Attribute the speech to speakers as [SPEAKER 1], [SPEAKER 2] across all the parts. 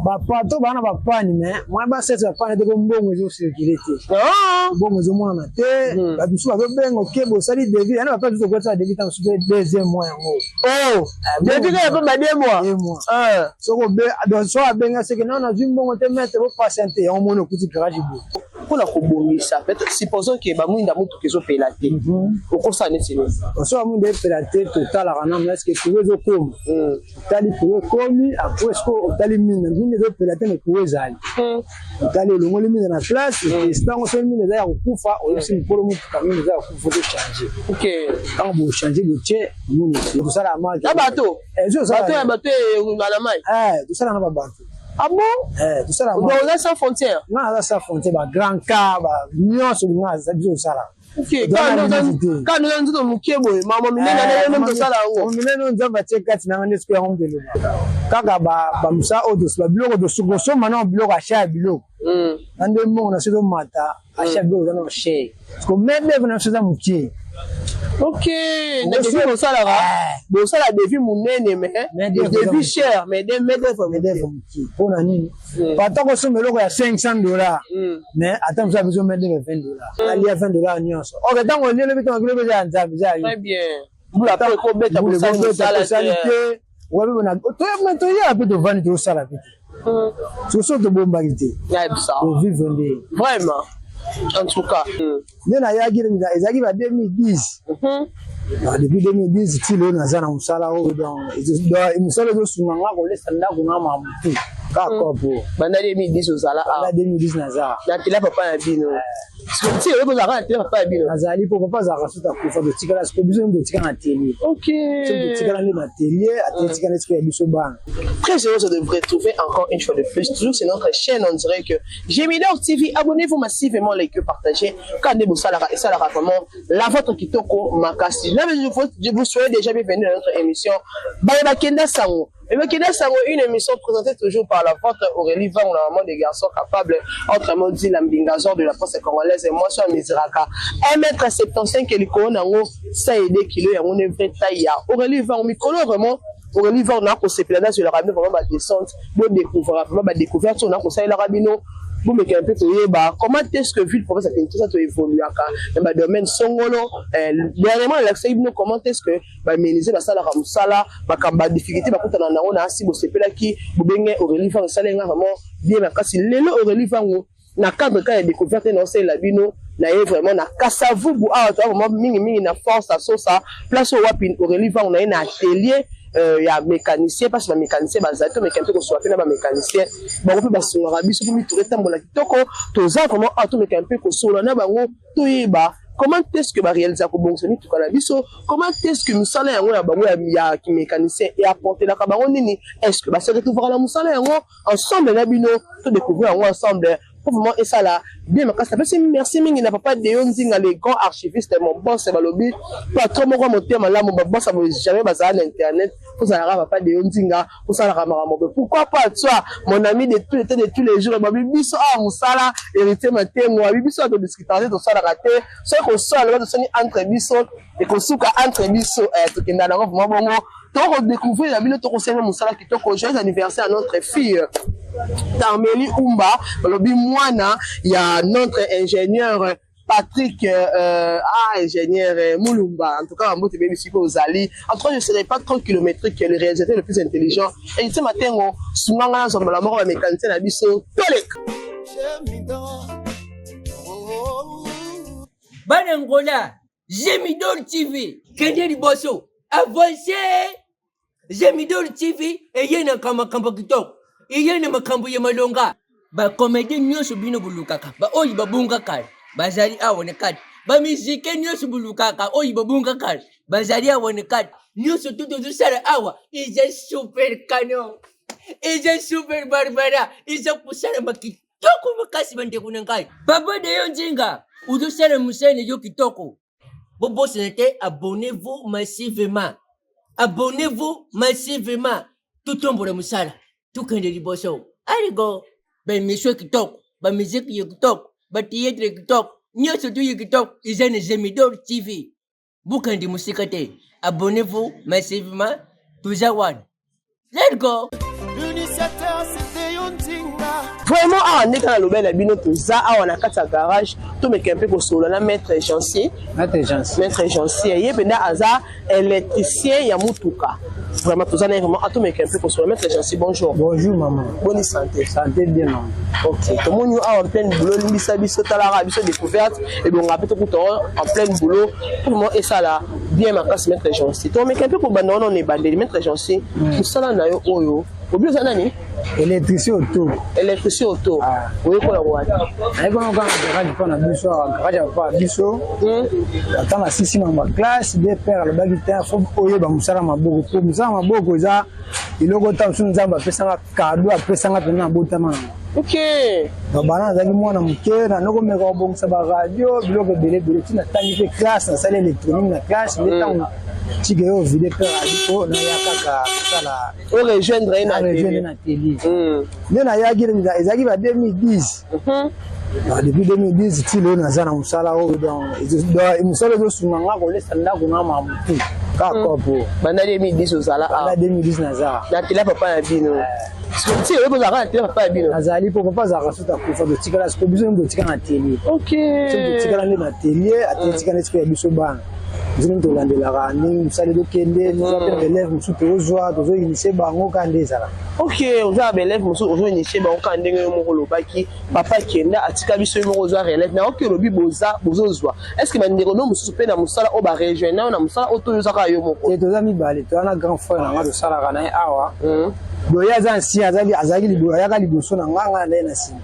[SPEAKER 1] Bapato baa na bapani, mais mwa basese bapani te, po mbongo ezocircule te. Mbongo ezomonana te. Bato mosusu bazobenga, oke bosali devis yana, bapasi biso tokotisa devis ntango mosusu mpe deuxième mois yango.
[SPEAKER 2] Oh, devis kaka mpe ba 2 mois?
[SPEAKER 1] 2 mois. Soki donc soki abenga, seke nano nazwi mbongo te, maître, bopatiente yango, moni okuti garage boye.
[SPEAKER 2] Mpona kobongisa, peut-être supposons ke bamwinda motuka ezopela te, okosala neti nini?
[SPEAKER 1] Soki bamwinda epela te, totalaka nano est-ce courant ezokoma. Otali courant ekomi, après siko otali minda, minda ezopela te, mais courant ezali. Otali, olongoli minda na place, oteste yango. Soki minda eza ya kokufa, oyebisi mokolo motuka minda eza ya kokufa, tochange. Ntango bochange, botie moni, tosala marque.
[SPEAKER 2] Na bato bato ya bato na mai?
[SPEAKER 1] Tosala na babato.
[SPEAKER 2] Ah bon?
[SPEAKER 1] Tosala.
[SPEAKER 2] Donc oza sans frontière?
[SPEAKER 1] Nga naza sans frontière, bagrand car nyonso linga biso tosala.
[SPEAKER 2] Kaka oza nzoto moke boye, mama minene na yo nde tosala yango.
[SPEAKER 1] Minene oyo Nzambe atie kati nanga nde sikoyo yango moto eloba kaka bamosala oyo, babiloko kosomba nao, biloko achat ya biloko na nde mbongo na so ezomata, achat ya biloko eza nao cher, parce que main d'œuvre na biso eza mokie.
[SPEAKER 2] Ok, na devis bosalaka, bosala devis monene, mais devis cher, mais main d'œuvre.
[SPEAKER 1] Main d'œuvre mokie. Mpona nini? Pata kosomba eloko ya 500 $, mais ata mosu abiso main d'œuvre 20 $, alia 20 $ nyonso. Ok, ntango olie, lobi ntango lobi eza ya Nzambe, eza ya
[SPEAKER 2] yo. Mbula mpe ekobeta,
[SPEAKER 1] bosali te. Toyaka mpe, tovandi, tozosala mpe te, soso tobombaki te, tovivre nde.
[SPEAKER 2] Vraiment, en tout cas.
[SPEAKER 1] Nde nayaki, ezalaki ba 2010. Depuis 2010 ti lelo naza na mosala oyo. Donc mosala ezosunga nga kolesa ndako na mamutu kaka kopo.
[SPEAKER 2] Banda 2010
[SPEAKER 1] ozala? Banda 2010 naza.
[SPEAKER 2] Na tela papa na bino ti oyo bozalaka na tela papa ya bino?
[SPEAKER 1] Nazali, mpo papa azalaka soki akufa, totikala siko biso nde totika na atelier. Soki totikala nde na atelier, atelier tika nde sikoyo ya biso bana.
[SPEAKER 2] Très heureuse de vous retrouver encore une fois de plus. Toujours sur notre chaîne, on dirait que Gemidor TV. Abonnez-vous massivement, likez, partagez. Quand vous et ça vraiment la vôtre kitoko makasi. Là, je vous souhaite déjà bienvenue dans notre émission. Bayeba Kenda Sango. Kenda Sango, une émission présentée toujours par la vôtre Aurélie Vang, la maman des garçons capables, autrement dit la mbingazor de la presse congolaise. Et moi, je suis Mizraka. 1m75 et likolo nango, ça aide kilo, il y a une vraie taille. Aurélie Vang, mikolo vraiment, Aurélie Vang, na kosepela nazwelaka bino vraiment badescente, bodécouvrir vraiment badécouverte oyo nakosalelaka bino, bomeka mpe koyeba comment est ce que ville province ya Kinshasa toévoluaka na badomaine songolo. Dernièrement nalakisaki bino comment est ce que bamenuisier basalaka mosala, makambo badifficulté bakutana nango. Na asi bosepelaki, bobenge Aurélie Vango, esalenga vraiment bien makasi. Lelo Aurélie Vango, na cadre ka ya découverte na osalela bino na ye vraiment na Kasavubu awa, toza vraiment mingimingi na Force Asosa, place oyo wapi Aurélie Vango na ye na atelier ya mécanicien, parce bamécanicien bazali. Tomeka mpe kosola mpe na bamécanicien bango mpe basungaka biso mpo mituka etambola kitoko. Toza vraiment awa, tomeka mpe kosola na bango, toyeba comment est-ce que baréalisa kobongisa mituka na biso, comment est-ce que misala yango ya bango ya kimécanicien eapportelaka bango nini, est-ce que base retrouvaka na mosala yango. Ensemble na bino, todécouvrir yango ensemble po vraiment esala bien makasi. Napesi merci mingi na papa Deo Nzinga, le grand archiviste, mon boss. Balobi patron moko ya motema malamu, baboss boye jamais bazala na internet. Ozalaka papa Deo Nzinga, osalaka makambo mpe pourquoi pas toi, mon ami de tous les temps, de tous les jours. Babi biso awa mosala, Héritier Matengo abi biso awa, todiskutaka te, tosalaka te. Soki kosala, loba tosani entre biso, ekosuka entre biso. Tokenda nango vraiment bongo, tokodécouvrir na bino, tokosenga mosala kitoko. Joyeux anniversaire à notre fille Carmeli Umba, balobi mwana ya notre ingénieur Patrick, ah, ingénieur Moulumba. En tout cas, Mbote Baby Siko Ozali. En tout cas, je ne serai pas trop kilométrique, le réalisateur le plus intelligent. Et ce matin, on sunganga na zombala moko ba mécanicien na biso. Tolek.
[SPEAKER 3] Bana Ngola, Gemidor TV, kende liboso, avance. Gemidor TV eye na makambo kitoko, eye na makambo ya malonga. Bacomédien nyonso bino bolukaka, baoyo babunga kala, bazali awa na kati. Bamusike nyonso bolukaka, oyo babunga kala, bazali awa na kati. Nyonso tu tozosala awa eza super canon, eza super barbara, eza kosalama kitoko makasi. Bandeko na ngai, papa Deyo Nzinga ozosala mosala na yo kitoko. Bobosana te, abonnez-vous massivement, abonnez-vous massivement, totombola mosala, tokende liboso. Aligo baémission kitoko, bamusique ya kitoko, bathéâtre ya kitoko, nyonso tu ya kitoko eza na Gemidor TV. Bokende mosika te, abonnez-vous massivement, toza wana, let's go.
[SPEAKER 4] L'initiateur, c'était
[SPEAKER 2] Vraiment awa ndenge nalobeli na bino, toza awa na kati ya garage, tomeka mpe kosolola na maître Jansier.
[SPEAKER 1] Maître Jansier.
[SPEAKER 2] Maître Jansier, ye mpenza aza électricien ya mutuka. Vraiment toza na ye, vraiment atomeka mpe kosolola. Maître Jansier, bonjour.
[SPEAKER 1] Bonjour maman.
[SPEAKER 2] Boni santé?
[SPEAKER 1] Santé bien, maman.
[SPEAKER 2] Ok, tomoni yo awa en pleine boulot. Limbisa biso, talaka biso découverte, ebonga mpe tokuta en pleine boulot po vraiment esala bien makasi. Maître Jansier, tomeka mpe kobanda wana na ebandeli. Maître Jansier, mosala na yo oyo obi oza nani?
[SPEAKER 1] Électricien auto.
[SPEAKER 2] Électricien auto.
[SPEAKER 1] Ah.
[SPEAKER 2] Oyekola wapi?
[SPEAKER 1] Nayebana kaka na garage mpo na biso awa, garage ya papa biso. Ata na sisi na baclasse de père alobaki te, faut oyeba mosala maboko, po mosala maboko eza eloko ta mosusu Nzambe apesanga cadeau, apesanga mpena na botama nango. Babana nazalaki mwana moke, nanokomeka kobongisa baradio, biloko ebele ebele, ntina natangi mpe classe, nasali électronique na classe. Nde ntango tika yo vide mpe radio mpo naya kaka kosala.
[SPEAKER 2] Orejoindre ye na
[SPEAKER 1] Rejoindre na atelier. Nde nayaki, ezalaki ba 2010. Depuis 2010 ti lelo naza na mosala oyo. Donc mosala ezosunga nga kolesa ndako na mamutu kaka po.
[SPEAKER 2] Banda 2010 ozala
[SPEAKER 1] banda
[SPEAKER 2] awa?
[SPEAKER 1] 2010 naza.
[SPEAKER 2] Na atelier papa na bino? Ti oyebi ozalaka na atelier papa na bino?
[SPEAKER 1] Nazali, po papa azalaka soki akufa, totikala siko biso nde totika na atelier. Soki totikala nde na atelier, atelier tika nde sikoyo ya biso bana, biso nde tolandelaka ndenge mosala ezokende. Toza mpe na baélève mosusu, tozozwa, tozoinitie bango kaka nde ezalaka.
[SPEAKER 2] Ok, oza na baélève mosusu, ozoinitie bango kaka ndenge yo moko olobaki papa kenda atika biso, yo moko ozwa relève. Nayoki olobi boza bozozwa, est ce que bandeko no mosusu mpe na mosala oyo barejoindre yo na mosala oyo, to oyo oza kaka yo moko?
[SPEAKER 1] Te, toza mibale. Toza na grand frère na nga, tosalaka na ye awa. Boye aza ancien, azalaki ayaka liboso na nga, nga na ye na nsima.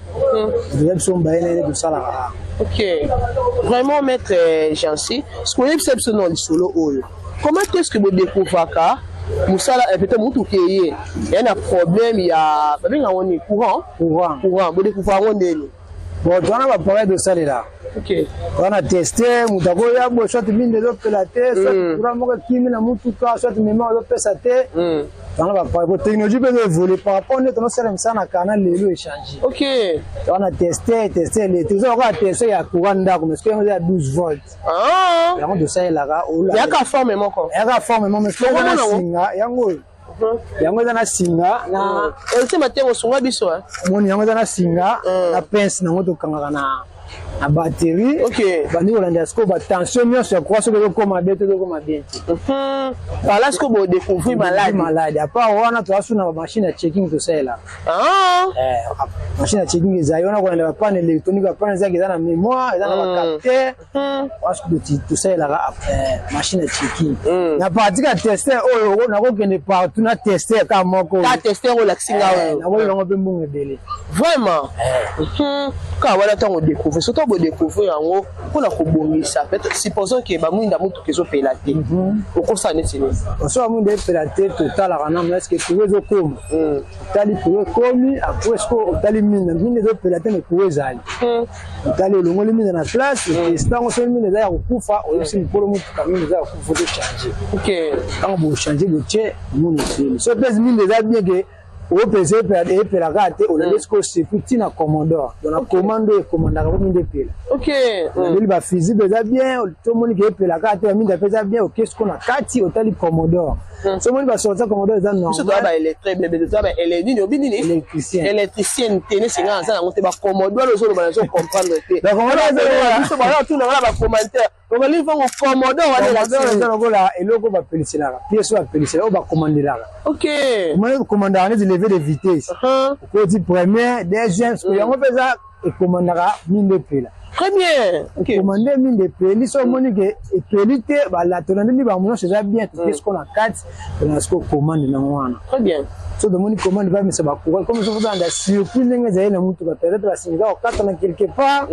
[SPEAKER 1] Toza biso mibale na ye nde tosalaka awa.
[SPEAKER 2] Ok, vraiment maître Jansi, ce koyebisa biso na lisolo oyo, comment est ce que bodécouvraka mosala? Peut-être mutuka eye eya na problème ya babenga yango nini, courant?
[SPEAKER 1] Courant.
[SPEAKER 2] Courant, bodécouvre yango ndeni?
[SPEAKER 1] Bon, toza na baappareil tosalela. Wana tester, moto akoya boye, soit minde ezopela te, soit courant moko ekimi na mutuka, soit mémoire ezopesa te. Toza na baappareil po technologie mpe ezoévolue par rapport nde tonosala misala na kana lelo, échange. Toza na tester électrique, eza lokola tester ya courant ndako, mais soki yango eza ya 12 volt. Yango tosalelaka.
[SPEAKER 2] Yaka forme moko?
[SPEAKER 1] Eyaka forme moko, mais soki eza na
[SPEAKER 2] Bongo nango?
[SPEAKER 1] singa, yango oyo, yango eza na singa na
[SPEAKER 2] Elise te, osunga biso, hein.
[SPEAKER 1] Moni, yango eza na singa na pince nango, tokangaka na batterie. Bandi kolandela sikoyo batension nyonso ya courant, soki ezokoma bien te, ezokoma bien te.
[SPEAKER 2] Par là sikoyo bodécouvrir maladi.
[SPEAKER 1] Maladi. À part wana, toza su na bamachine ya checking tosalelaka. Machine ya checking ezali wana kolanda bapanne électronique, bapanne ezaki eza na mémoire, eza na bacapteur. Wana soki tosalelaka machine ya checking. Na pratique ya tester oyo, nakokende partout na tester kaka moko.
[SPEAKER 2] Ka tester oyo olakisi nga oyo?
[SPEAKER 1] Nakoyelongo mpe mbongo ebele.
[SPEAKER 2] Vraiment. Kaka wana ntango odécouvrir, surtout bodécouvrir yango mpona kobongisa, peut-être supposons ke bamwinda motuka ezopela te, okosala neti nini?
[SPEAKER 1] So bamwinda epela te, totalaka nano est-ce courant ezokoma. Otali courant ekomi, après siko otali minda, minda ezopela te mais courant ezali. Otali, olongoli minda na place, oteste yango, soki minda eza ya kokufa, oyebisi mokolo motuka minda eza ya kokufa, tochange. Ntango bochange, botie moni epeli. So mpe minda eza bien ke opesa epelaka te, olandi sikoyo circuit ntina commandeur, donc na commande oyo ekomandaka po minda epela. Olandi bafusible eza bien, tomoni ke epelaka te, baminda mpe eza bien. Oke sikoyo na kati, otali commodore, so omoni basorti ya commodore eza
[SPEAKER 2] Biso toza baélectricien, toza nini, obi nini?
[SPEAKER 1] Électricien.
[SPEAKER 2] Électricien te, nesinga naza nango te. Bacommodore ozoloba, nazo comprendre te. Biso batunanga na bacommentaire, okali fango commodore wana?
[SPEAKER 1] Commodore eza lokola eloko bapeliselaka, pièce oyo bapeliselaka, oyo bakomandelaka. Omoni, komandaka neti levier de vitesse, okoti première, deuxième, yango mpe eza ekomandaka minda epela.
[SPEAKER 2] Très bien.
[SPEAKER 1] Ekomande minda epeli. So omoni ke epeli te, balato na ndenge bango nyonso eza bien, toke siko na kati, tona siko commande nango wana.
[SPEAKER 2] Très bien.
[SPEAKER 1] So tomoni commande, bamisa bacourant, comme so tolanda circuit ndenge ezali na mutuka, peut-être basinga kokatana quelque part,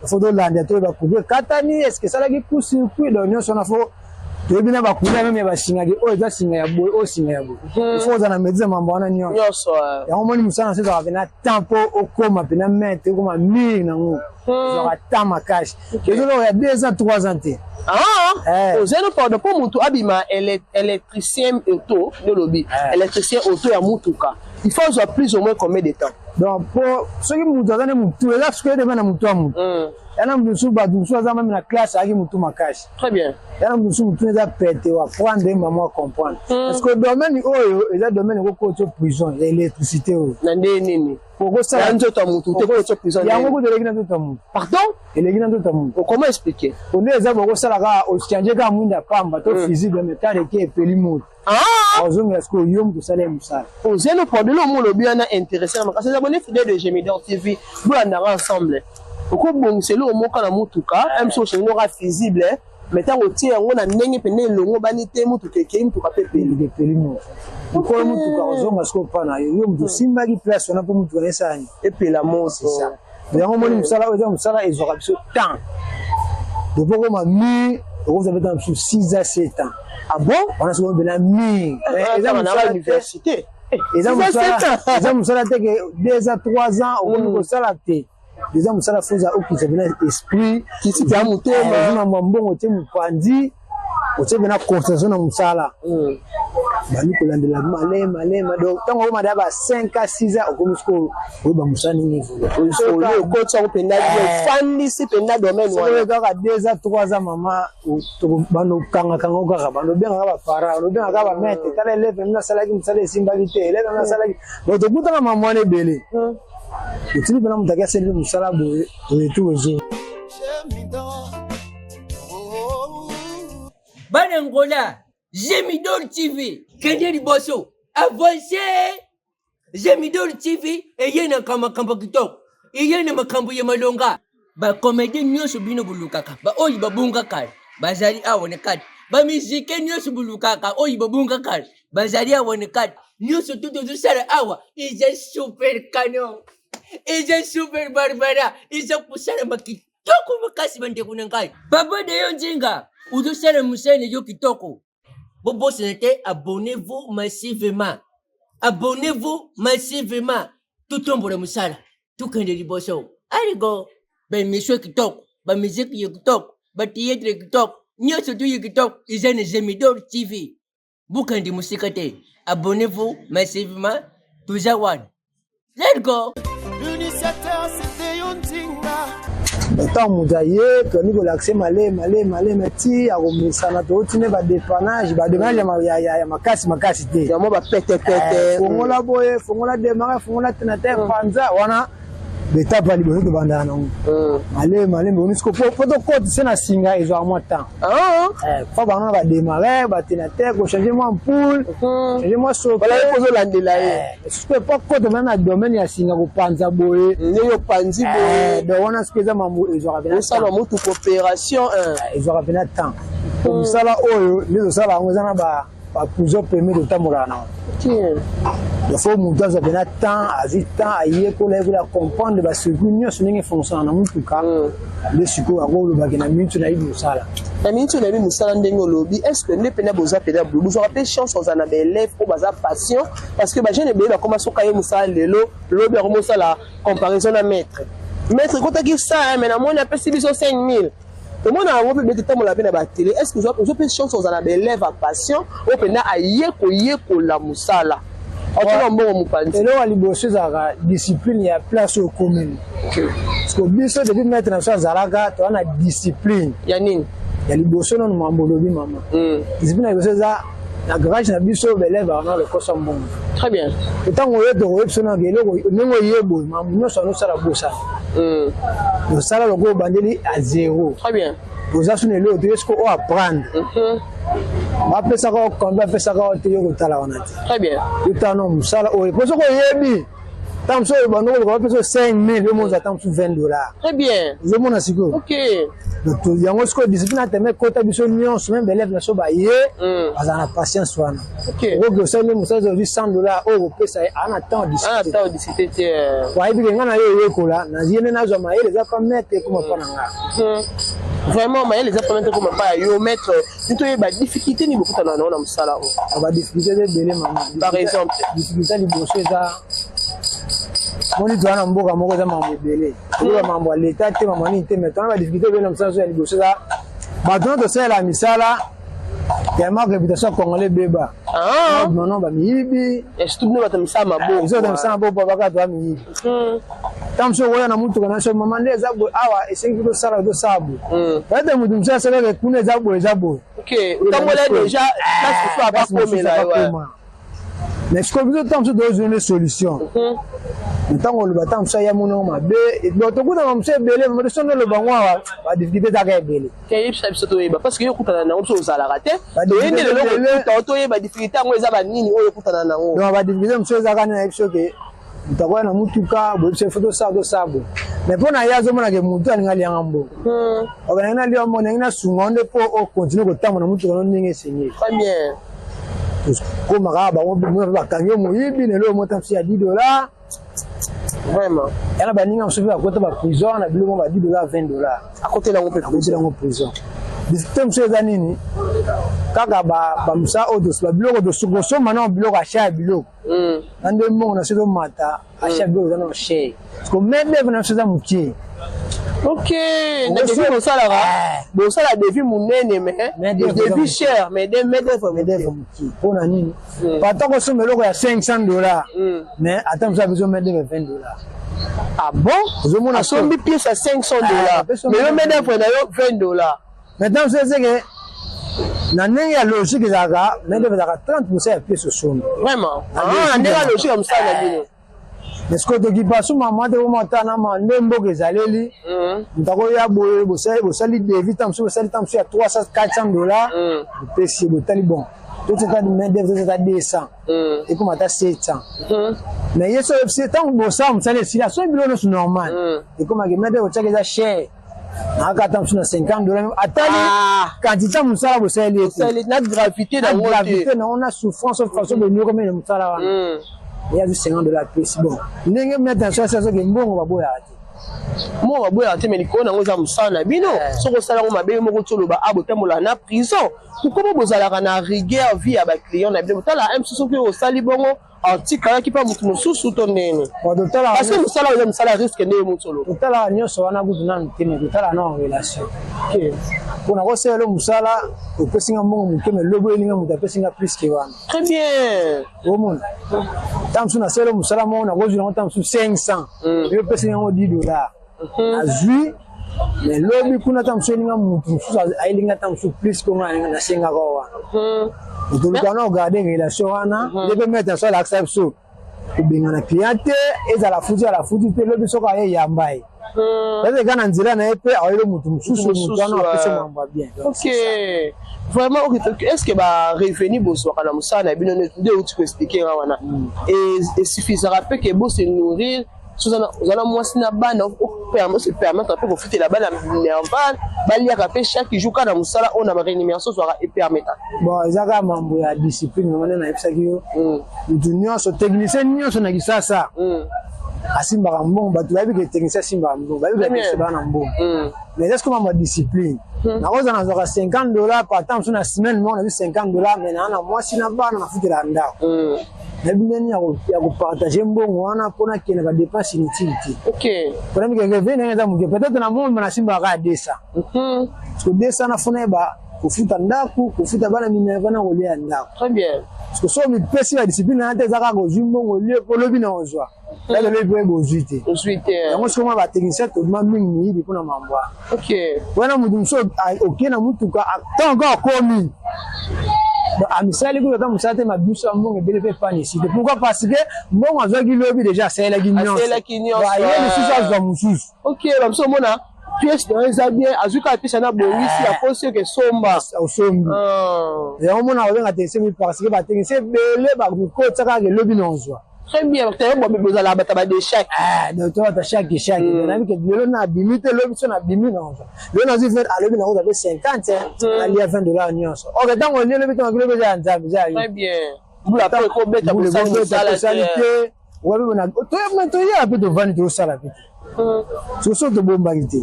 [SPEAKER 1] faut tolanda, toyeba courant ekatani, est ce que esalaki coup circuit. Donc nyonso wana faut toyebi na bacouleur même ya basingaki, oyo eza singa ya boye, oyo singa ya boye. Il faut ozala na maîtrise ya mambo wana nyonso. Yango moni mosala na so ezalaka mpena temps mpo okóma mpena maître, okóma mûr nango, ezalaka temps makasi, ezoloko ya 2 ans, 3 ans te.
[SPEAKER 2] Ozali, pardon, mpo motu abima électricien auto, nde olobi électricien auto ya mutuka, Il faut ozwa plus ou moins combien de temps?
[SPEAKER 1] Donc po soki moto aza nde motu, eza soki edema na motu ya motu. Ya na mosusu, bato mosusu aza même na classe, ayaki motu makasi.
[SPEAKER 2] Très bien.
[SPEAKER 1] Ya na mosusu, motu eza pete, oapprendre ye, mama comprendre, parce que domaine oyo eza domaine ekokota prison ya électricité oyo.
[SPEAKER 2] Na nde nini?
[SPEAKER 1] Okosala
[SPEAKER 2] Na nzoto ya motu te, kokota prison?
[SPEAKER 1] Yango kutu eleki na nzoto ya motu.
[SPEAKER 2] Pardon?
[SPEAKER 1] Eleki na nzoto ya motu.
[SPEAKER 2] Comment expliquer?
[SPEAKER 1] Onde eza bokosala kaka, ochange kaka mwinda pamba to fusible, mais tala eke epeli moto, ozongela sikoyo yo moto osala ye mosala.
[SPEAKER 2] Ozelo problème omo olobi wana intéressé na makasi. Abonné fidèle de Gemidor TV, bolandaka ensemble. Okobongisa eloko moko na motuka mso, ochange oka fusible, mais ntango otie yango na ndenge pene elongo bani te, motuka ekei, motuka mpe peli.
[SPEAKER 1] Epeli moto, mokolo motuka ozonga sikoyo mpa na yo, yo moto osimbaki place wana mpo motuka na esani.
[SPEAKER 2] Epela moto.
[SPEAKER 1] Yango omoni, mosala oyo eza mosala ezwaka biso temps. Depuis okoma mur, okozwa mpe mosusu 6 à 7 ans.
[SPEAKER 2] Ah bon?
[SPEAKER 1] Wana soki mpena mur.
[SPEAKER 2] Eza mosala université.
[SPEAKER 1] Eza mosala te ke 2 ans, 3 ans okomi kosala te. Eza mosala foza okisa mpena esprit.
[SPEAKER 2] Kisiti ya motema.
[SPEAKER 1] Ozwi mambo ya mbongo te, mopanzi otie mpena concentration na mosala, bandi kolandela malema malema. Donc ntango okoma deya ba 5 à 6 ans, okomi sikoyo oyeba mosala ndenge
[SPEAKER 2] évolue. Okoti yango mpenza, ofandisi mpenza domaine wana.
[SPEAKER 1] Kaka 2 ans, 3 ans, mama, bando okangakanga kaka, bando obengaka baparent, bando obengaka bamaître: tala élève nini asalaki mosala, esimbaki te, élève nini asalaki. Donc tokutaka mama wana ebele, otili mpena moto aki asali mosala boye, retour ezo.
[SPEAKER 3] Bana Ngola, Gemidor TV kende liboso, avance. Gemidor TV eye na makambo kitoko, eye na makambo ya malonga. Bacomédien nyonso bino bolukaka, baoyo babunga kala, bazali awa na kati. Bamusike nyonso bolukaka, oyo babunga kala, bazali awa na kati. Nyonso tu tozosala awa eza super canon, eza super barbara, eza kosalama kitoko makasi. Bandeko na ngai, papa Deyo Nzinga ozosala mosala yo kitoko. Bobosana te, abonnez-vous massivement, abonnez-vous massivement. Totombola mosala, tokende liboso. Aligo baémission kitoko, bamusique ya kitoko, bathéâtre ya kitoko, nyonso tu ya kitoko eza na Gemidor TV. Bokende mosika te, abonnez-vous massivement. Toza wana, let's go.
[SPEAKER 4] L'initiateur, c'était Yonzinga.
[SPEAKER 1] Ntango moto aye, toyandi kolakise malema malema malema ti akomesana. Tootine badépannage, badépannage ya makasi makasi te.
[SPEAKER 2] Yango bapetepete.
[SPEAKER 1] Fongola boye, fongola démarre, fongola tena te, panza wana. Betape ya liboso tobandaka nango malema malema. Oni siko po tokotise na singa, ezwaka mwa temps. Fa bango na badémarre, batena te, kochange mwa ampoule, change mwa soke.
[SPEAKER 2] Ozolandela ye.
[SPEAKER 1] Sikoyo po kota mena na domaine ya singa, kopanza boye.
[SPEAKER 2] Ndenge opanzi boye.
[SPEAKER 1] Donc wana sikoyo eza mambo ezwaka pena.
[SPEAKER 2] Osala motuka opération.
[SPEAKER 1] Ezwaka pena temps. Mosala oyo nde tosala yango eza na baplusieurs permis totambolaka nango. Il faut moto azwa pena temps, azwi temps, ayekola, yekola, comprendre bacircuit nyonso ndenge fonctionne na motuka. Nde sikoyo akolobaki na minute nayebi mosala.
[SPEAKER 2] Na minute oyo nayebi mosala. Ndenge olobi, est ce que nde mpena boza mpena boye, bozwaka mpe chance ozala na baélève oyo baza patient? Parce que bajeune ebele bakoma, soki aye mosala lelo, lobi akoma osala comparaison na maître. Maître ekotaki sa, mais namoni apesi biso 5000. Tomona yango mpe bete etambola mpe na batele. Est ce que ozwa mpe chance ozala na baélève ya patient oyo mpenza aye koyekola mosala, otuna mbongo mopanzi?
[SPEAKER 1] Eloko ya liboso ezalaka discipline ya place oyo okomeli, parce que biso depuis maître na biso azalaka, toza na discipline.
[SPEAKER 2] Ya nini?
[SPEAKER 1] Ya liboso nano, mambo olobi, mama, discipline ya liboso eza na garage na biso, baélève wana lokosa mbongo.
[SPEAKER 2] Très bien.
[SPEAKER 1] Ntango oye, tokoyebi biso nano eloko ndenge oye boye, mambo nyonso anosala bosana, osala lokola obandeli à zéro.
[SPEAKER 2] Très bien.
[SPEAKER 1] Oza suna eloko te, siko oyo apprendre, bapesaka yo kombe, bapesaka yo te, yo kotala wana te.
[SPEAKER 2] Très bien.
[SPEAKER 1] Yotala no mosala oyo, po soki oyebi, ntango mosusu oyo bando koluka bapesa yo 5000, yo mozwa ntango mosusu 20 $.
[SPEAKER 2] Très bien.
[SPEAKER 1] Ozomona sikoyo? Donc yango sikoyo discipline ateme ekota biso nyonso, même baélève na so baye, bazala na patience wana. Okoki osali mosala, ozwi 100 $, oyo kopesa ye aa na temps.
[SPEAKER 2] Ah, temps discuter te.
[SPEAKER 1] Ayebi ke ngai na yo oyekola, naye nde nazwa mayele, eza pa maître, ekoma mpa na nga.
[SPEAKER 2] Vraiment, mayele eza pa maître, ekoma pa ya yo. Maître, nito oyeba difficulté nini bokutana nango na mosala oyo?
[SPEAKER 1] Badifficulté eza ebele, mama.
[SPEAKER 2] Par exemple?
[SPEAKER 1] Difficulté liboso eza, moni, toza na mboka moko eza mambo ebele, tokoba mambo ya leta te, mambo nini te, mais toza na badifficulté ebele na mosala. So ya liboso eza bato wana tosalela misala, tellement réputation ya Congolais ebeba. Nono bamiyibi.
[SPEAKER 2] Surtout bino bato misala maboko.
[SPEAKER 1] Biso bato misala maboko, baka toa miyibi. Ntango mosusu okoya na mutuka na so, mama, nde eza boye awa, esengi tosala, tosala boye. Peut-être moto mosusu asalaka kuna, eza boye, eza boye.
[SPEAKER 2] Otambola déjà place mosusu abakomela yo.
[SPEAKER 1] Mais sikoyo biso, ntango mosusu tozwi nde solution. Ntango oloba, ntango mosusu aya monoko mabe. Bon, tokutana mosusu ebele, mais so nde oloba ngo awa, badifficulté ezaka ebele.
[SPEAKER 2] Yebisa biso toyeba, parce que yo okutana nango, biso ozalaka te. Toyebi lelo kokuta, toyeba difficulté yango eza banini oyo okutana nango.
[SPEAKER 1] Donc badifficulté mosusu ezaka nini? Nayebi soki moto akoya na mutuka boyebi so, faut tosala, tosala boye, mais mpo na ye azomonake motu alingi alianga mbongo. Okanangi nalia mbongo, ndenge nasunga nde mpo ocontinue kotambola na mutuka no ndenge esengeli.
[SPEAKER 2] Très bien.
[SPEAKER 1] Koma kaka bango mpe bakangi yo moyibi na eloko mota mosusu ya 10 $.
[SPEAKER 2] Vraiment.
[SPEAKER 1] Yana baninga mosusu mpe bakota baprison na biloko ba 10 $, 20 $.
[SPEAKER 2] Akotela yango mpe.
[SPEAKER 1] Akotela yango prison. Difficulté mosusu eza nini? Kaka bamosala oyo, babiloko kosomba nao, biloko, achat ya biloko na nde mbongo na so ezomata, achat ya biloko eza nao cher, parce que main d'œuvre na biso eza mokie.
[SPEAKER 2] Ok, na devis bosalaka, bosala devis monene, mais devis cher, mais main d'œuvre.
[SPEAKER 1] Main d'œuvre mokie. Mpona nini? Pata kosomba eloko ya 500 $, mais ata mosusu abiso main d'œuvre 20 $.
[SPEAKER 2] Ah bon?
[SPEAKER 1] Ozomona.
[SPEAKER 2] Asombi pièce ya 500 $, mais yo main d'œuvre na yo 20 $.
[SPEAKER 1] Maintenant mosusu ezeke na ndenge ya logique, ezalaka main d'œuvre ezalaka 30 % ya pièce osombi.
[SPEAKER 2] Vraiment, na ndenge ya logique ya mosala na bino.
[SPEAKER 1] Mais sikoyo tokipa suma mwa te, koma otala na nde mboka ezaleli. Moto akoya boye, bosali devis, ta mosusu bosali ta mosusu ya 300, 400 $, opesi ye, botali, bon, totia main d'œuvre, totia 200, ekoma ata 700. Mais ye so oyebisi, ntango bosala mosala esili, asoki biloko nyonso normal, ekomaki main d'œuvre otiaki eza cher, nakaka ata mosusu na 50 $. Atali quantité ya mosala bosaleli ye te.
[SPEAKER 2] Na gravité
[SPEAKER 1] nango. Gravité nango, na souffrance, façon bonyokomi na mosala wana, ye azwi 50 $ apesi. Bon, ndenge maître na so asoki mbongo, baboyaka te.
[SPEAKER 2] Mbongo baboyaka te, mais likolo nango eza mosala na bino. Soki osala yango mabe moko, ti oloba a botambola na prison. Pourquoi bozalaka na rigueur vie ya baclient na bino? Botala mosusu, soki osali bongo, atikalaki mpa motu mosusu to ndeni, parce que mosala oyo eza mosala risque nde ye motu oloba.
[SPEAKER 1] Totalaka nyonso wana kutu nanu te, mais totala na relation. Mpona kosalela mosala, opesinga mbongo moke, mais lobi oyelinga moto apesinga plus que wana.
[SPEAKER 2] Très bien.
[SPEAKER 1] Omona, ntango mosusu nasalela mosala moko, nakozwi yango ntango mosusu 500, yo opesinga yango 10 $, nazwi. Mais lobi kuna, ntango mosusu elinga motu mosusu ayelinga ntango mosusu plus konga nasengaka wana. Toluka na ogarde relation wana nde mpe maître so alakisa biso kobengana client te. Ezala futi, ala futi te, lobi soki aye, yamba ye. Peut-être eka na nzela na ye mpe aoyeli motu mosusu, motu wana apesi mambo ya bien.
[SPEAKER 2] Ok, vraiment. Ok, est ce que barevenu bozwaka na mosala na bino nde outi koexpliquer nga wana esuffisaka mpe ke bose nourrir? Oza na mwasi na bana, ose permettre mpe kofutela bana minerval, baliaka mpe chaque jour kaka na mosala oyo, na barémunération ozwaka epermettre?
[SPEAKER 1] Bon, eza kaka mambo ya discipline. Yango nde nayebisaki yo, motu nyonso, technicien nyonso na Kisasa asimbaka mbongo. Bato bayebi ke technicien asimbaka mbongo, bayebi ke technicien baa na mbongo, mais eza sikoyo mambo ya discipline. Nakozala nazwaka 50 $ par temps mosusu, na semaine moko nazwi 50 $, mais naa na mwasi na bana, nafutela ndako. Nayebi ndeni ya kopartage mbongo wana mpona kende badépense inutile te. Mpona mikeke revenu ndenge eza moke, peut-être na momba nasimbaka kaka 200, parce que 200 nafuna yeba kofuta ndako, kofuta bana minerva na kolia ya ndako. Parce que so mipesi ba discipline na te, eza kaka ozwi mbongo olie, olobi na ozwa kaka lobi mpo oyeba ozwi te.
[SPEAKER 2] Ozwi te.
[SPEAKER 1] Yango sikoyo mwa batechnicien tobima mingi miyibi mpona mambo wana. Wana moto mosusu okei na mutuka, ntango kaka okomi, amisali kutu ata mosala te, mabiso ya mbongo ebele mpe epani esi te. Pourquoi? Parce que mbongo azwaki lobi déjà, asalelaki nyonso, aye lisusu azwa mosusu.
[SPEAKER 2] Ok, bamosusu omona pièce na yo eza bien, azwi kaka pièce na bongisi, akosi oke somba.
[SPEAKER 1] Osombi. Yango mona kobenga technicien, parce que batechnicien ebele bakokotisa kaka elobi na ozwa.
[SPEAKER 2] Très bien, bozala bato badechak.
[SPEAKER 1] Donc to bata chaque chaque nayebi ke lelo na abimi te, lobi so nabimi na ozwa. Lelo nazwi 20, alobi na kozwa mpe 50, alia 20 $ nyonso. Ok, ntango olie lobi, ntango lobi eza ya Nzambe, eza ya yo.
[SPEAKER 2] Très bien, mbula mpe ekobeta, bosali mosala
[SPEAKER 1] te. Toyaka mpe, tovandi, tozosala mpe te, soso tobombaki te,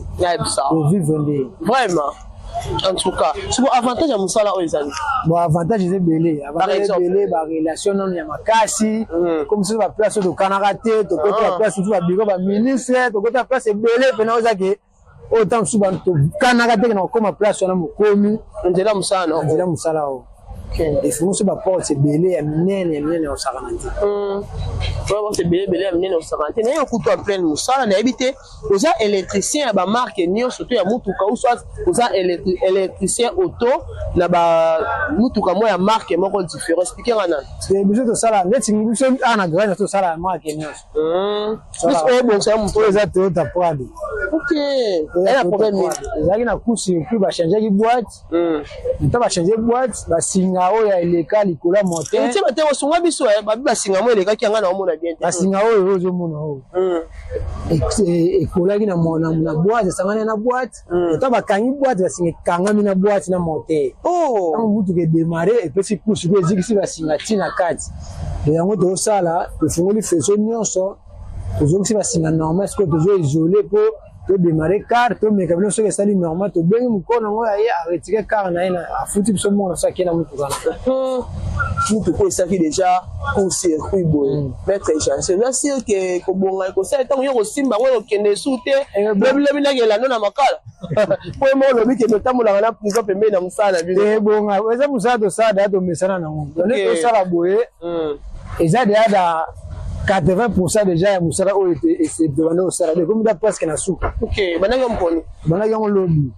[SPEAKER 1] tovivre nde.
[SPEAKER 2] Vraiment, en tout cas siko avantage ya mosala oyo ezali?
[SPEAKER 1] Bon, avantage eza ebele, avantage ebele. Barelation nano ya makasi, comme soso baplace oyo tokanaka te, tokota baplace mosusu, babiro baministre, tokota place ebele mpena oyo ezake oyo ntango mosusu tokanaka te na kokóma place wana mokomi.
[SPEAKER 2] Nzela mosala.
[SPEAKER 1] Nzela mosala oyo. Efungoli so baporte ebele ya minene ya minene ya kosakana te.
[SPEAKER 2] Baporte ebele ebele ya minene ya kosakana te. Naye okutu en pleine mosala, nayebi te oza électricien ya bamarke nyonso to ya motuka, ou soit oza électricien auto na bamutuka moko ya marke moko différent? Explique nga nani.
[SPEAKER 1] Biso tosala neti biso awa na garage, tosala ya marke nyonso.
[SPEAKER 2] Oyebongisa moto.
[SPEAKER 1] Oyo eza Toyota Prado.
[SPEAKER 2] Ok, eza problème nini?
[SPEAKER 1] Ezalaki na court circuit, bachangeaki boîte. Ntango bachange boîte, basinga oyo eleka likolo ya moteur.
[SPEAKER 2] Tie bate osunga biso babi basinga mo elekaki yanga na omona bien te.
[SPEAKER 1] Basinga oyo ozomona oyo ekolaki na boîte, esangani na boîte. Ntango bakangi boîte, basinga ekangami na boîte na moteur. Ntango mutuka edémarre, epesi court circuit, ezikisi basinga ntina kati. Yango tozosala, tofungoli faisceau nyonso, tozongisi basinga normal. Sikoyo tozo isole mpo todémarre car, tomeka bino. Soki esali normal, tobengi mokolo nango ya ye, aretire car na ye, afuti biso mbongo na biso, akei na motuka na.
[SPEAKER 2] Motuka esalaki déjà court circuit boye, maître Jansi, oza sûr ke kobonga ekosala ntango yo kosimba yango ekokende esu te? Lobilobi ndenge elando na makala po ye moko olobi ke totambolaka na prison pembeni na mosala na bino.
[SPEAKER 1] Ebonga, eza mosala tosala deya, tomesana nango. Donc tosala boye, eza deya da 80 % déjà ya mosala oyo tobanda kosala, ekomi da presque na suka.
[SPEAKER 2] Ok, bandaki yo mokoni?
[SPEAKER 1] Bandaki yango lobi.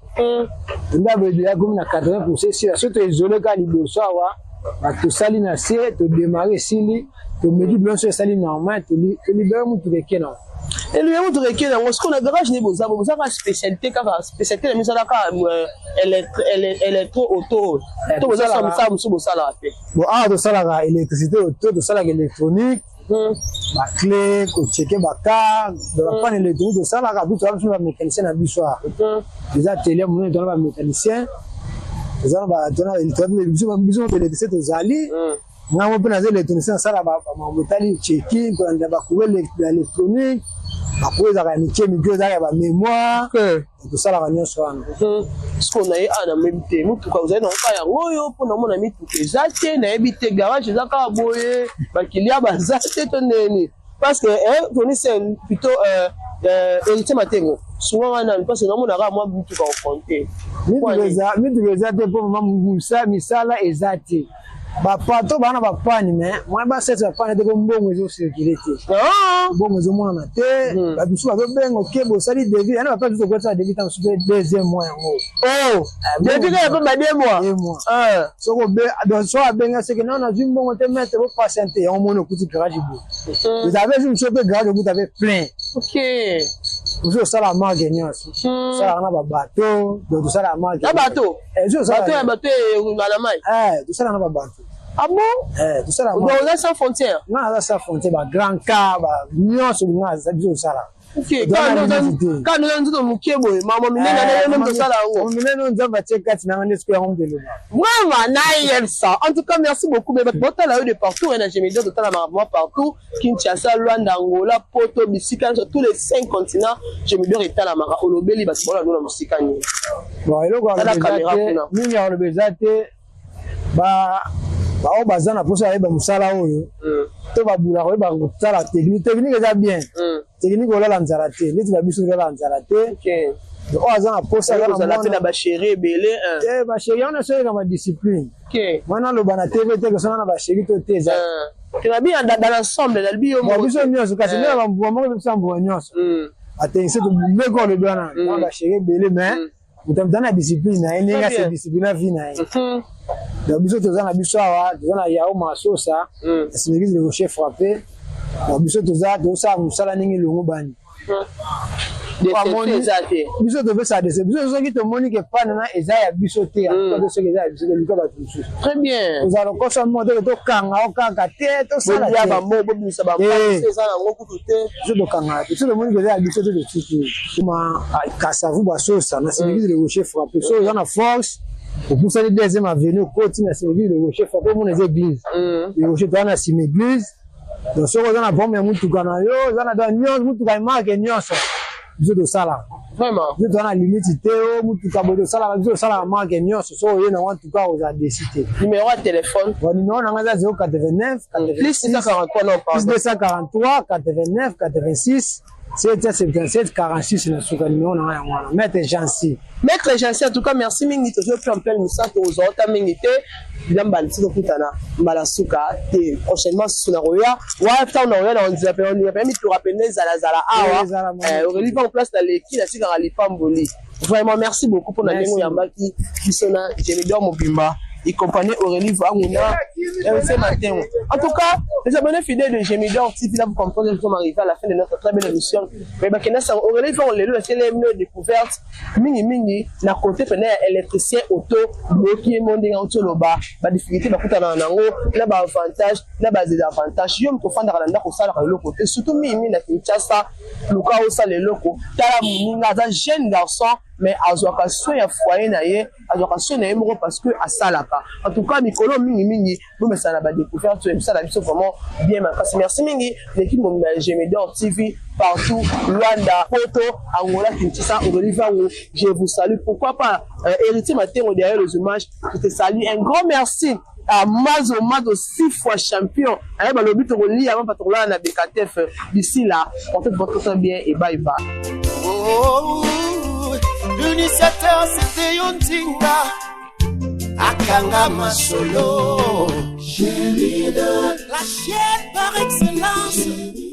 [SPEAKER 1] Ndabo deya komi na 80 % esila. So toisole kaka liboso awa, tosali na se, todémarre, esili, tomeki biloko so esali normal, tolibere motuka, eke nango.
[SPEAKER 2] Eluye motuka eke nango. Sikoyo na garage nde boza, boza kaka spécialité, kaka spécialité na misala kaka électro auto, to bozasala mosala mosusu bosalaka te?
[SPEAKER 1] Bon, awa tosalaka électricité auto, tosalaka électronique, baclé, kochecker bacar, bapanne électronique tosalaka. Biso toza biso bamécanicien na biso awa, eza atelier monene, toza na bamécanicien, biso baélectricien tozali. Ngango mpe naza électronicien, nasala bamakambo etali checking, kolanda bacourant électronique, bacourant ezalaka ya mike mike, ezalaka ya bamémoire, tosalaka nyonso wana.
[SPEAKER 2] Sikoyo na ye awa nayebi te motuka ozali nango kaka yango oyo, mpo namona mituka eza te. Nayebi te, garage eza kaka boye, bakilia baza te to ndeni? Parce que toni, c'est plutôt Héritier Matengo souvent wana, parce que namona kaka mwa mituka okonte.
[SPEAKER 1] Mituka eza te mpo mama misala eza te. Bapato baa na bapanne, mais mwa basete bapanne te, po mbongo ezocircule te, mbongo ezomonana te. Bato mosusu bazobenga, oke bosali devis yana, bapasi biso kokotisa devis ntango mosusu mpe deuxième mois yango.
[SPEAKER 2] Devis kaka mpe ba 2 mois?
[SPEAKER 1] 2 mois. Soki abenga, seke nano nazwi mbongo te, maître, bopatiente. Yango moni okuti garage boye, ezala mpe mosusu mpe garage okuta mpe plein. Mosusu osala marke nyonso, osalaka na babato, donc tosalaka marke.
[SPEAKER 2] Na bato? Bato ya bato na mai?
[SPEAKER 1] Tosalaka na babato.
[SPEAKER 2] Ah bon?
[SPEAKER 1] Tosala.
[SPEAKER 2] Donc oza sans frontière?
[SPEAKER 1] Nga naza sans frontière, bagrand car nyonso nga biso tosala.
[SPEAKER 2] Kaka oza nzoto moke boye, mama minene na yo nde tosala yango.
[SPEAKER 1] Minene oyo Nzambe atie kati nanga nde sikoyo yango moto eloba.
[SPEAKER 2] Vraiment nayebisa. En tout cas, merci beaucoup. Mais bato botala yo de partout na Gemidor, totala makambo partout, Kinshasa, Luanda, Angola, Poto, bisika nyonso, tous les cinq continents Gemidor etalamaka. Olobeli bato baola nona mosika nini?
[SPEAKER 1] Bon, eloko mingi ya koloba eza te. Bao baza na mposa bayeba mosala oyo to babulaka koyeba kosala technique, technique eza bien. Technique, olala nzala te, neti babiso tolala nzala te. Oyo aza na posa
[SPEAKER 2] aza na bachéri ebele.
[SPEAKER 1] Te, bachéri wana so oyeka badiscipline wana, aloba na TV te, kosana na bachéri to te, eza
[SPEAKER 2] Nabi dans l'ensemble, nalobi yo.
[SPEAKER 1] Biso nyonso, kasi nde na bambuma moko epesa mbuma nyonso. Batechnicien tobeko olobi wana na bachéri ebele, mais moto aza na discipline na ye, ndenge ase discipline na vie na ye. Donc biso toza na biso awa, toza na Yao Masosa na Simekisi, le Rocher Frappé. Donc biso toza, tozosala mosala ndenge elongo bani. Biso topesa dese. Biso soki tomoni ke panne na eza ya biso te, to soki eza ya biso te, luka bato mosusu.
[SPEAKER 2] Très bien.
[SPEAKER 1] Ozala lokoso moko te, tokanga o kaka te, tosala. Biso tokanga te. Biso tomoni ke eza ya biso te, totiki ma Kasavu Basosa na Simekisi, le Rocher Frappé. So oza na force, opusani deuxième avenue, okoti na Simekisi, le Rocher Frappé, omona eza église le Rocher, toza na nsima église. Donc soki oza na problème ya mutuka na yo, oza na donc nyonso, mutuka marke nyonso biso tosalaka.
[SPEAKER 2] Vraiment.
[SPEAKER 1] Biso toza na limite te o mutuka boye tosalaka. Biso tosalaka marke nyonso. Soki oye nango, en tout cas ozala déçu te.
[SPEAKER 2] Numéro ya téléphone?
[SPEAKER 1] Bon, numéro nanga eza 089
[SPEAKER 2] plus 643, non?
[SPEAKER 1] Plus 243 89 86. 777 46 na suka numéro na ngai yango wana, maître Jansi.
[SPEAKER 2] Maître Jansi, en tout cas merci mingi. Tozwi mpe mpele mosantu, ozwa ota mingi te, bilamba nti tokutana mbala suka te. Prochainement susu na koya wana, ntango na koya na ondima mpe ondima mpe mituka pene ezalazala awa. Aurélie en place na leki natikaka lipamboli. Vraiment merci beaucoup mpona ndenge oyambaki biso na Gemidor mobimba, y compagnie Aurélie Vanguna, RC Matin. En tout cas, les abonnés fidèles de Gemidor TV, là, vous comprenez, nous sommes arrivés à la fin de notre très belle émission. Mais bah, Aurélie Vanguna, c'est une découverte, mingi mingi, na côté pene électricien auto, boki ye ndenge auti oloba, ba difficulté bakutana na yango, na ba avantage, na ba désavantage. Yo moto ofandaka na ndako, osalaka eloko te, surtout mingi mingi na Kinshasa, luka osala eloko. Tala moninga aza jeune garçon, mais azwaka soin ya foyer na ye, azwaka soin na ye moko parce que asalaka. En tout cas, mikolo mingimingi bomesana na ba découverte oyo ebisala biso vraiment bien makasi. Merci mingi l'équipe mobimba ya Gemidor TV partout, Luanda, Poto, Angola, Kinshasa. Aurélie Vango, je vous salue. Pourquoi pas Héritier Matengo derrière les images, je te salue. Un grand merci à Mazo Mazo, six fois champion. Aye balobi tokolia mapa, tokolala na Bekatef. D'ici là, portez votre bien et bye bye.
[SPEAKER 4] Oh, l'initiateur, c'était yo Nzinga, akanga masolo, la chaîne par excellence.